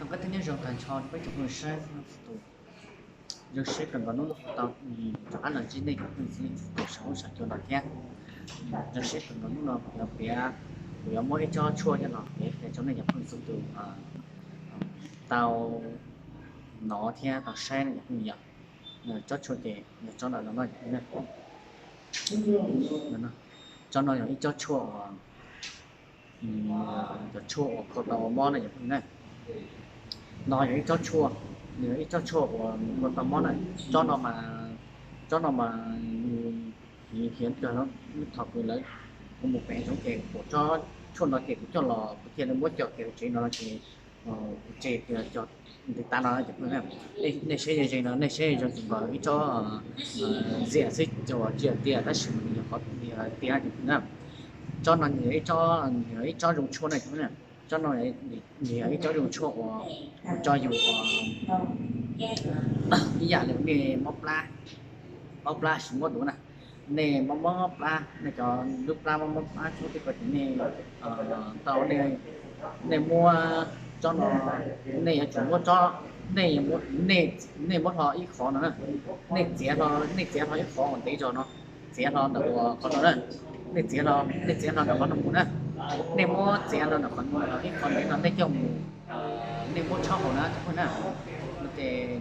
Nyob zoo kawg thiab nyob zoo tag nrho peb cov phooj ywg sawv daws txhua tus. Zoo siab kawg nkaus hnub no kuv tau rov qab los ntsib nej cov phooj ywg txhua tus saum huab saum cua no thiab. Zoo siab kawg nkaus hnub no kuv yuav piav, kuv yuav muab ib tsob tshuaj coj los piav qhia rau nej cov phooj ywg txhua tus tau hnov thiab tau saib no cov phooj ywg. Tsob tshuaj ces yog tsob no no, tsob no yog ib tsob tshuaj uas, cov tshuaj uas kho tau mob na cov phooj ywg na. No yog ib tsob tshuaj, nws yog ib tsob tshuaj uas kho tau mob na. Tsob no mas, tsob no mas nws hiav kawg no. Thaum kuv lawv, kuv mus pem zoov ces kuv pom tsob tshuaj no ces kuv coj los kuv thiaj li muab coj kiag tsev no ces kuv tseg cog ntiv tav no cov phooj ywg. Nej saib ze ze no, nej saib zoo nkaus ib tsob ntxias xwb, tsis yog tias tab sis nws yog qhov tias cov phooj ywg na. Tsob no nws yog ib tsob zoo tshuaj na cov phooj ywg na. Tsob no nws yog ib tsob zoo tshuaj uas tso yus ib yam li nej mob plab, mob plab siv mob duav na. Nej mob mob plab, nej cov lub plab mob mob plab tshoob tej ko ces nej tau, nej muab tsob no, nej yuav tsum muab tsob, nej, nej muab hlo ib qhov no na, nej txiav hlo, nej txiav hlo ib qhov uas ntev zog no, txiav hlo ntawm qhov no na, nej txiav hlo, nej txiav hlo ntawm qhov no mus na, nej muab txiav hlo ntawm qhov no ib qhov ntev no nej coj mus, nej muab tshob haus na cov phooj ywg na. Ces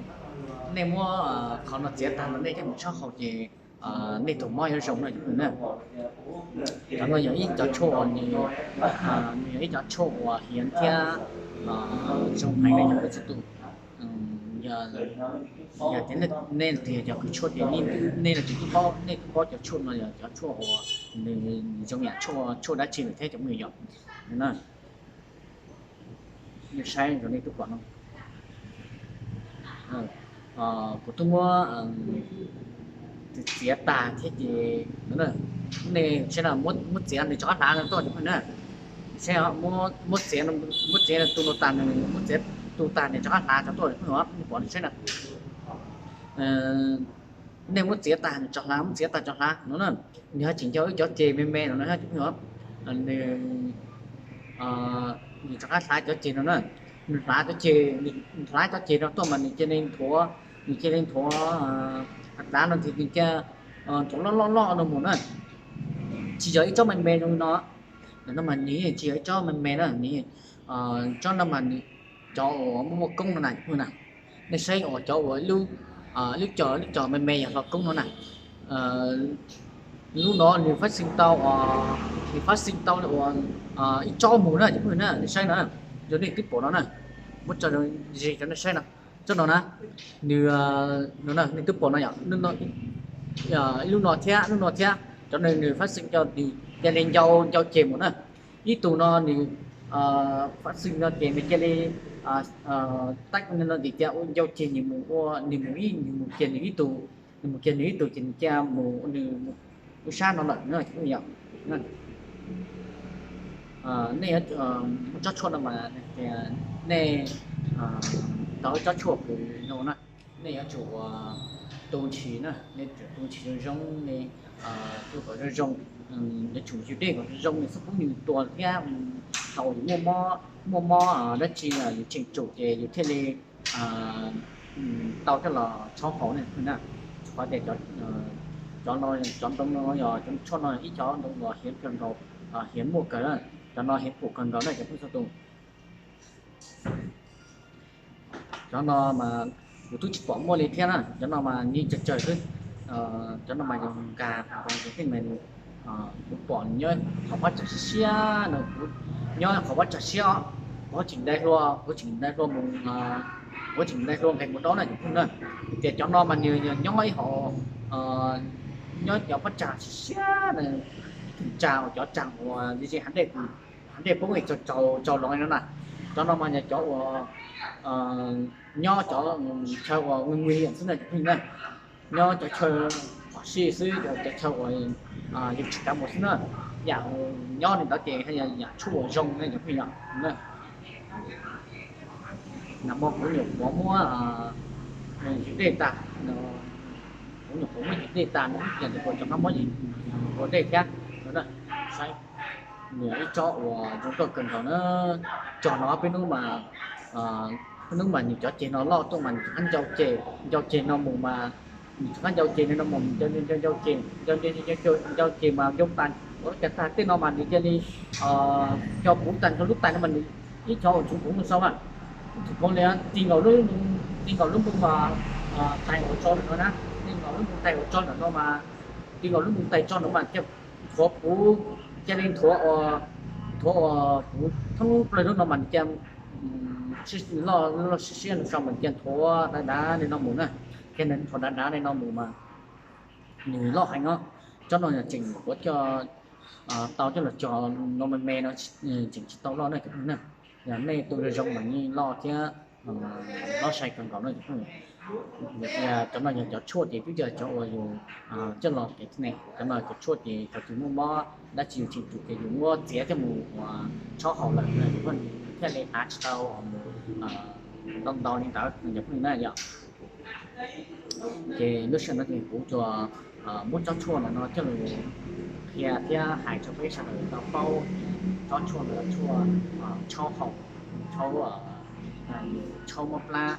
nej muab qhov no txiav tag no nej coj mus tshob haus ces nej tus mob yuav zoo na cov phooj ywg na. Cov no yog ib cov tshuaj uas nws, nws yog ib cov tshuaj uas hiav thiab zoo heev na cov phooj ywg txhua tus. Yog tias nej tias cov kws tshuaj tias nej no tsis tub paub, nej tub paub cov tshuaj no yog cov tshuaj uas nws zoo yam tshuaj dab tsi lawm thiab cov phooj ywg yom. Nej saib rau nej tub pom no, kuv twb muab txiav tag thiab ces nej saib no, muab txiav nws rov qab hlav no tuaj cov phooj ywg na. Saib, muab txiav, muab txiav tu no tag, nws muab txiav tu tag nws rov qab hlav rov tuaj cov phooj ywg, nej pom nej saib na. Nej muab txiav tag nws tso hlav, muab txiav tag tso hlav no na. Nws ho tseem nco ib cov ceg me me no na cov phooj ywg. Nws, nws rov qab hlav cov ceg no na. Nws hlav cov ceg, nws hlav cov ceg no tuaj mas nws cia li nthuav, nws cia li nthuav, tav no ces nws cia nthuav loj loj loj no mus na. Tsis yog ib tsob me me zoo li no. No mas nws tsis yog ib tsob me me na, nws, tsob no mas nws, cov uas muaj muaj koob no na cov phooj ywg na. Nej saib uas cov uas lub, lub cos, lub cos me me yog hlo koob no na. Lub no nws fab xeej tau, nws fab xeej tau uas ib tsob mus na cov phooj ywg na, nej saib no, yog nej twb pom no na, muab tso ze rau nej saib no. Tsob no na, nws, no na nej twb pom no yom, lub no thiab lub no thiab, cov no nws fab xeej tau nws cia li ncau, ncau ceg mus na. Ib tug no nws fab xeej no ces nws cia li, tab no ces cia ua ncau ceg, nws mus ua, nws mus ib, nws mus kiag nws ib tug, nws mus kiag nws ib tug ces nws cia mus nws mus lub sab no lawm no cov phooj ywg. Nej, tsob tshuaj no mas tias nej tau tsob tshuaj kws no na, nej yuav tsum ua tu ntshis na, nej tsum tu ntshis zoo zoo, nej tu kom zoo zoo, yuav tsum yug dej kom zoo zoo, nws xub pub nws tuag thiab, thaum yus muaj mob, muaj mob dab tsi yus tseem tsum ces yus thiaj li tau coj los tshob haus ne na. Qhov tias cov no, cov ntoo no yog cov tshuaj no ib cov ntoo uas hiav kawg nkaus, hiav muaj kawg, cov no hiav pum kawg nkaus na cov phooj ywg txhua tus. Cov no mas kuv twb tsis pom muaj li thiab na, cov no mas nws tsawg tsawg xwb. Cov no mas yog nkag, kuv pom nyob qhov pab tsag siab siab no, kuv nyob qhov pab tsag siab os, kuv tseem dai hlua, kuv tseem dai hlua mus, kuv tseem dai hlua nqes mus dau na cov phooj ywg na. Tias cov no mas nws nyob ib hom, nyob cov pab tsag siab siab na, tsag uas cov tsag uas ze ze hav dej, hav dej poob es tsaus, tsaus los no na. Cov no mas yog cov uas nyob cov chaw uas nguy hiểm xwb na cov phooj ywg na. Nyob cov chaw phom sij xwb, cov chaw uas yus tsis kav mus xwb na. Yam nyob li ntawd ces yam tshuaj uas zoo na cov phooj ywg na. Nag hmo kuv nyuam qhuav muab yus dej tag, kuv nyuam qhuav muab yus dej tag no, ib pliag ntawd kuv rov qab muab yus ua dej thiab no. Saib, nws ib tsob uas zoo nkauj kawg nkaus na. Cog no peb hnub mas Hnub mas nws cov ceg no loj tuaj mas nws rov qab ncau ceg, ncau ceg no mus mas, nws rov qab ncau ceg no mus, ncau ncau ceg, ncau ncau ceg mas ncau tas, ua cas tag tej no mas nws cia li cog puv tag nrho lub tais no mas nws ib cov uas txhuv puv mus sau a, txhuv puv li, ti nkaus lub, ti nkaus lub npoo mas tais uas tso ntawm no na, ti nkaus lub npoo tais uas tso ntawm no mas, ti nkaus lub npoo tais tso no mas cia nthuav puv, cia li nthuav, nthuav uas puv thoob plaws lub no mas nws cia loj, loj siab siab no sau mas cia nthuav dav dav li no mus na, cia nthuav dav dav li no mus mas nws loj heev os. Tsob no yog tseem kuv coj tau coj los cog no me me no, tseem tsis tau loj na cov phooj ywg na. Yog nej tu zoo zoo mas yeej loj thiab loj sai kawg nkaus no cov phooj ywg. Cov no yog cov tshuaj ces twb yog cov uas yus coj los kev tib neeg, cov no cov tshuaj ces thaum twg muaj mob dab tsi yus tseem tsum ces yus muab txiav coj mus ua tshob haus lawm thiaj li av tsis tau mus ntau ntau li ntawd cov phooj ywg na yom. Ces lub sij hawm no ces kuv tsuas muab tsob tshuaj ntawm no coj los qhia thiab hais rau peb sawv daws tau paub. Tsob tshuaj ntawd tshuaj tshaub haus, tshaub, tshaub mob plab,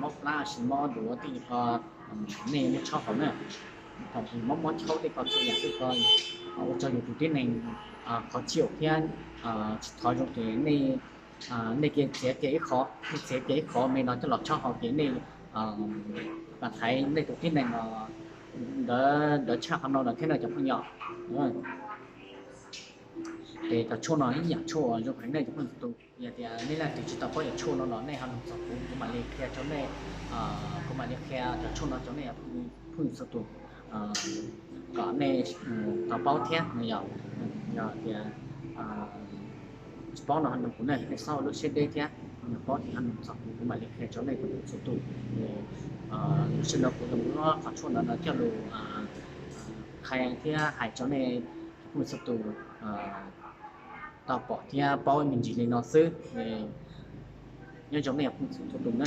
mob plab los sis mob duav tej ko, nej muab tshaub haus na. Thaum mob mob tshaub tej ko txhua yam tej ko ua rau yus tus tib neeg khó chịu thiab tsis thov zoo ces nej, nej cia txiav kiag ib qho, nej txiav kiag ib qho me no coj los tshaub haus ces nej pab thaiv nej tus tib neeg ntawd ntawd tshaj qhov no lawm thiab no cov phooj ywg. Ces cov tshuaj no ib yam tshuaj zoo heev nej cov phooj ywg txhua tus. Yog tias nej leej twg tsis tau paub yam tshuaj no los nej ho nug txog kuv, kuv mam li qhia rau nej, kuv mam li qhia cov tshuaj no rau nej phooj ywg txhua tus kom nej tau paub thiab no yom. Yog tias tsis paub no ho nug kuv ne, nej txhob ua lub siab deb thiab. Yog paub ces ho nug txog kuv, kuv mam li qhia rau nej txhua tus. Lub sij hawm no kuv los muab qhov tshuaj no no coj los qhia thiab hais rau nej phooj ywg txhua tus tau pom thiab paub me ntsis li no xwb. Nyob zoo nej phooj ywg txhua tus na.